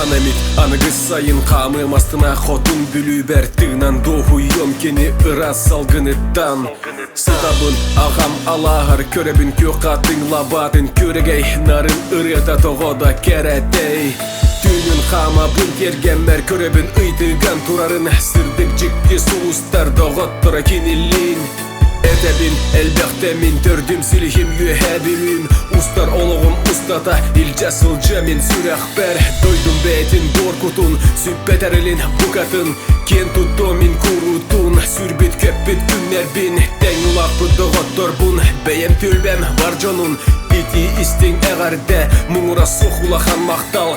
Хаһан эмит аныгыс сайын хаамыам астына хотун Бүлүүбэр тыынан дуоһуйуом кини ыраас салгыныттан Сытабын аҕам алааһар көрөбүн күөх хатыҥ лабаатын күөрэгэй нарын ырыата тоҕо да кэрэтэй Түүнүн хаамабын тиэргэммэр көрөбүн ыйтыган турарын сырдык дьикти сулустар доҕотторо кинилиин Этэбин элбэхтэ мин төрдүм силиһим үөһээ Бүлүүм Устар олоҕум устата илдьэ сылдьыа мин сүрэхпэр Дойдум бэйэтин буор кутун сүппэт эрэлин букатын Киэн туттуо мин куруутун сүрбүт көппүт күннэрбин Тэҥ улааппыт доҕотторбун бэйэм түөлбэм бар дьонун Итии истиҥ эҕэрдэ муҥура суох улахан махтал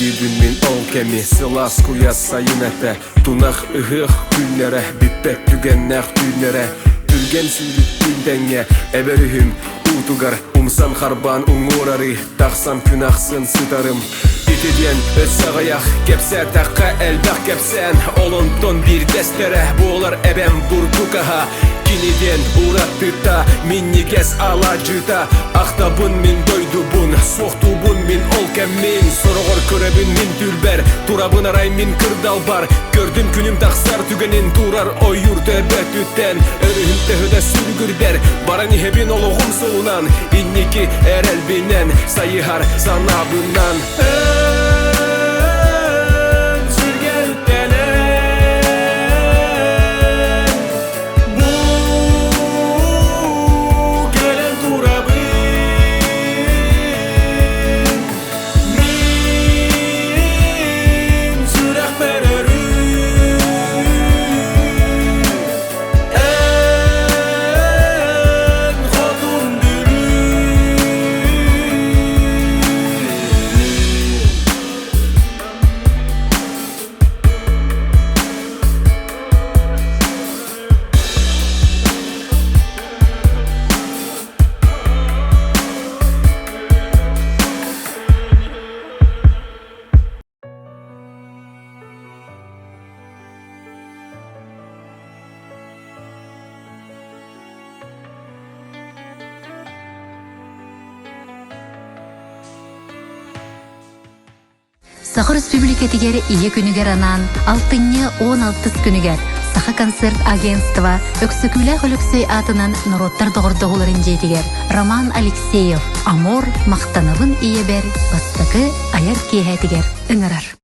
Өйдүүбүн мин ол кэми сылаас куйаас сайын этэ Тунах ыһыах күннэрэ бүппэт түгэннээх түүннэрэ Түргэн сүүрүктүүн тэҥҥэ эбэр үһүм уутугар умсан харбаан уҥуорары тахсан күн ахсын сытарым Ити диэн өссө аҕыйах кэпсээтэххэ элбэх кэпсээн Ол онтон биирдэстэрэ буолар эбэм бурдук аһа Кини диэн ураттыта минньигэс алаадьыта Ахтабын мин дойдубун, суохтуубун мин ол кэммин Сороҕор көрөбүн мин түүлбэр, турабын арай мин кырдалбар Көрдүм күнүм тахсар түгэнин турар ойуур төбөтүттэн Өрүһүм төһө да сүргүрдэр, баран иһэбин олоҕум суолунан Инники эрэлбинэн, сайыһар санаабынан Саха Өрөспүүбүлүкэтигэр Ийэ күнүгэр анаан алтынньы 16 күнүгэр Саха концерт агентство Өксөкүүлээх Өлөксөй аатынан норуоттар доҕордоһууларын дьиэтигэр Роман Алексеев «Амор махтанабын ийэбэр» бастакы айар киэһэтигэр ыҥырар.